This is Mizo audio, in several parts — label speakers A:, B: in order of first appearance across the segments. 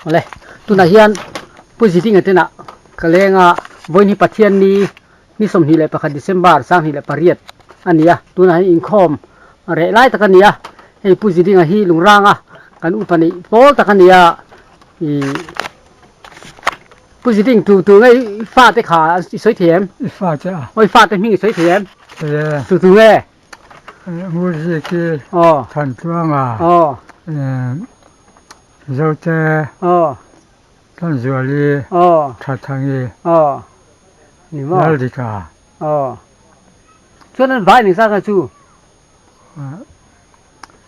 A: Awle, tunah hian Pu Zidinga tenah ka leng a, vawiin hi Pathian ni ni 21 December 2008 a ni a, tunah hian inkhawm reh lai tak a ni a, hei Pu Zidinga hi lungranga kan upa neih pawl tak a ni a, ih Pu Ziding tu tu nge i fate kha i sawi thei em?
B: I fate a.
A: Aw i fate hming i sawi thei em?
B: Thei e.
A: Tu tu nge?
B: Ngurzik i
A: Aw.
B: Thantluanga.
A: Aw.
B: Zote.
A: Aw.
B: Tlanzuali.
A: Aw.
B: Thathangi.
A: Aw. Ni maw?
B: Laldika.
A: Aw. Chuan an vai ning sa kha chu?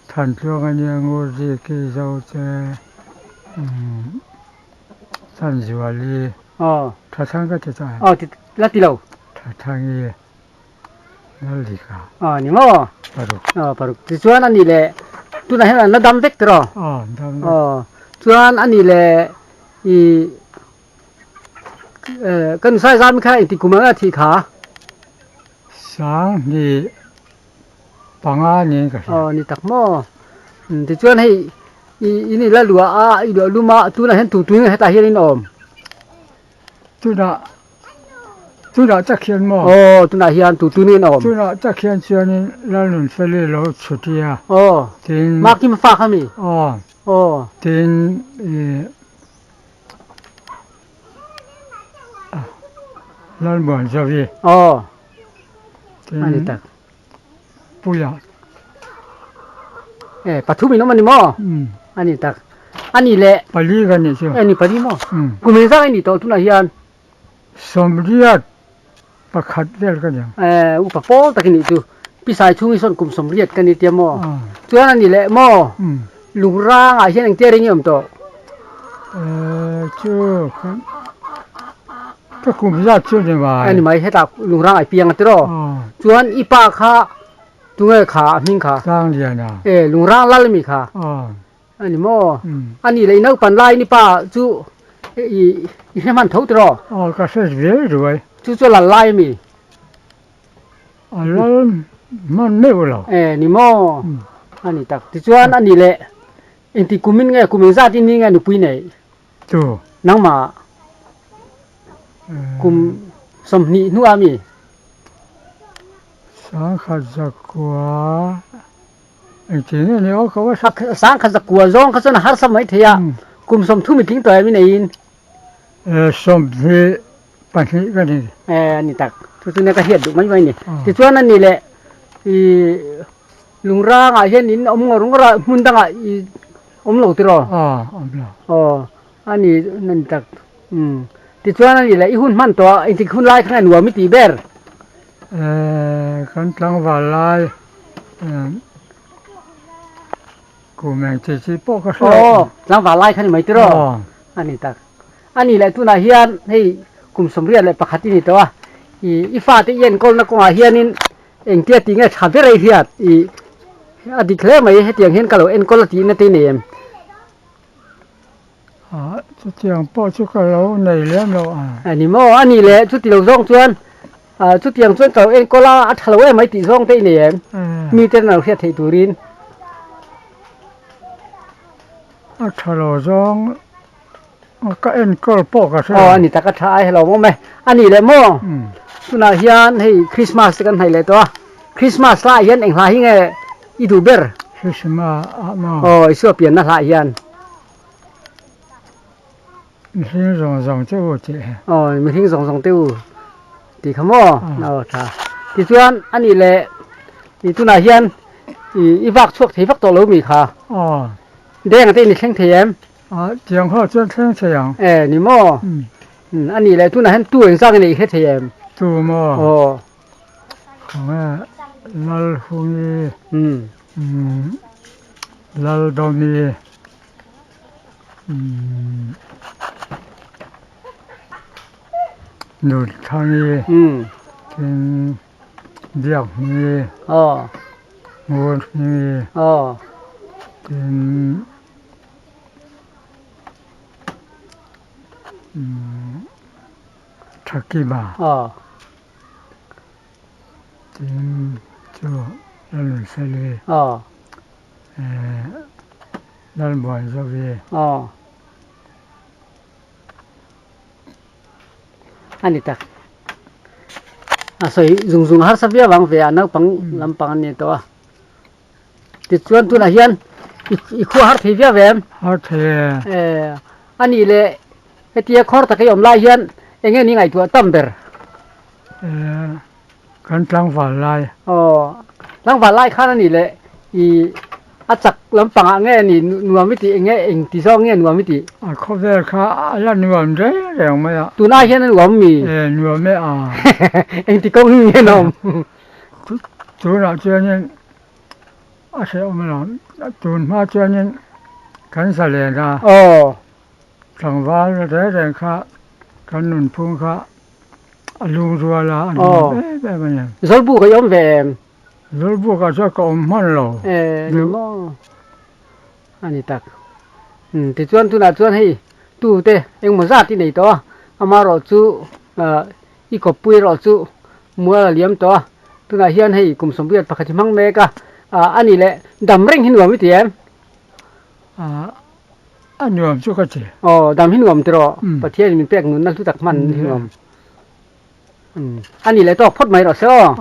B: Thantluanga nia Ngurzik i Zote Tlanzuali.
A: Aw.
B: Thathang ka ti ta em?
A: Aw ti la ti lo.
B: Thathangi. Lalrika.
A: Aw ni maw?
B: Paruk.
A: Aw paruk. Tichuan a nih leh tunah hian an la dam vek tiraw?
B: Aw dam vek.
A: Aw chuan a nih leh i ka nusai zam kha engtik kum anga thih kha?
B: 2005 niin ka hria.
A: Aw ni tak maw? Tichuan hei i in i la luah a i luah lum a tunah hian tu tu nge hetah hian in awm?
B: Tunah tunah tak hian maw?
A: Aw tunah hian tu tu nen a awm.
B: Tunah tak hian chuanin Lalnunfeli lo chhuti a.
A: Aw.
B: Tin.
A: Makim fa kha mi?
B: Aw.
A: Aw.
B: Tin i Lalmuanzawi.
A: Aw.
B: Tin.
A: Ani tak.
B: Puia.
A: E pathum in awm ani maw?
B: Um.
A: Ani tak. Ani leh.
B: Pali ka nih chu.
A: E ni pali maw?
B: Um.
A: Kum engzah i nih tawh tunah hian?
B: 81 vel ka ni ang.
A: E upa pawl tak i nih chu. Pisai chhung hi sawn kum 80 ka ni tia maw?
B: Um.
A: Chuan ani leh maw?
B: Um.
A: Lungrangah hian engtia ring i awm tawh?
B: E chu ka kum zat chu ni mai.
A: A ni mai hetah lungrang ai piang a tiraw. Chuan i pa kha tunge kha a hming kha?
B: Sangliana.
A: E lungrang lal mi kha. A ni maw? A nih leh i naupan laiin i pa chu i i hre hman tho tiraw?
B: Aw ka hre ve ruai.
A: Chu chu lal lai ami?
B: A lal hman meuh lo.
A: E ni maw? A ni tak. Tichuan a nih leh engti kumin nge kum engzat in ni nge nupui neih?
B: Tu.
A: Nangmah kum 20 hnuah mi?
B: 1900 engtin nge ni aw ka va hre.
A: 1900 zawng kha chuan a harsa mai thei a, kum 30 i tling tawh em i neiin?
B: 22 ka ni.
A: E a ni tak, chu chu nia ka hriat duh mai mai ni. Tichuan a ni leh i lungrangah hian in awm ngawr ngawr a, hmun dangah i Awm lo tiraw?
B: Aw, awm lo.
A: Aw, a ni a ni tak. Umm. Tichuan a ni leh i hun hman tawh a, engtik hun lai kha nge nuam i tih ber?
B: Eh, kan tlangval lai kum eng chi chi pawh ka hre lo.
A: Aw, tlangval lai kha ni mai tiraw?
B: Aw.
A: A ni tak. A ni leh tunah hian hei kum 81 i ni tawh a, i i fate i enkawlna kawngah hianin Engtia tih nge tha ber ei hiat i a dik hle mai hetiang hian ka lo enkawl a tihna te nei em?
B: Ah chutiang pawh chu ka lo nei lem lo a.
A: A ni maw? A nih leh chuti lo zawng chuan ah chutiang chuan ka lo enkawl a a tha lo em mai tih zawng te i nei em? Mi ten an lo hriat theih turin.
B: A tha lo zawng Ka enkawl pawh ka hre
A: lo. Aw a ni tak a tha ai hello awm e. A nih leh maw? Tunah hian hei Christmas te kan hnaih leh tawh a. Christmas hlahah hian eng hla hi nge i duh ber?
B: Christmas ah maw?
A: Aw Isua pianna hlahah hian.
B: Mihring zawng zawng te u tih hi.
A: Aw mihring zawng zawng te u tih kha maw? Aw tha. Tichuan a nih leh i tunah hian i vak chhuak thei vak tawh lo mi kha?
B: Aw.
A: Deng te in i thleng thei em?
B: A tiang ho chuan thleng thei ang.
A: E ni maw? A nih leh tunah hian tu engzat nge i hre thei em?
B: Tu maw?
A: Aw.
B: Khawnge Lalhungi, Laldawmi, Nuthangi, tin Biakhmungi,
A: Aw.
B: Ngurhmingi,
A: Aw.
B: tin Thakima tin chu Lalnunseli Lalmuanzovi.
A: A ni tak. A sawi zung zung harsa viau ang ve a naupang lampang an ni tawh a. Tichuan tunah hian i khua har thei viau em?
B: Har thei e.
A: E, a nih leh hetia khawr taka i awm lai hian eng nge ni ngaihtuah tam ber?
B: E, kan tlangval lai.
A: Aw, tlangval lai khan a nih leh i a chak lampangah nge ni nuam i tih eng nge eng ti zawk nge nuam i tih?
B: A khawvel kha a la nuam reng reng mai a.
A: Tunah hian a nuam mi?
B: E, nuam e a.
A: Eng ti kawng nge nuam?
B: Tunah chuanin a hrehawm lo, tun hma chuanin kan zalen a, tlangval reng reng kha kan nunphung kha a lung rual a, a nuam em em a ni.
A: Zawlbuk a i awm ve em?
B: Zawlbukah chuan ka awm hman lo.
A: E, ni maw? A ni tak. Tichuan tunah chuan hei tute engmaw zat i nei tawh a, amaherawhchu I kawppui erawh chu mual a liam tawh a, tunah hian hei kum sawmriat pakhat hi hmang mek a, a nih leh dam reng hi nuam i ti em?
B: A nuam chu ka ti.
A: Aw, dam hi nuam tiraw? Pathianin min pek nunna hlu tak hman hi nuam. A nih leh tawk phawt mai rawh se aw.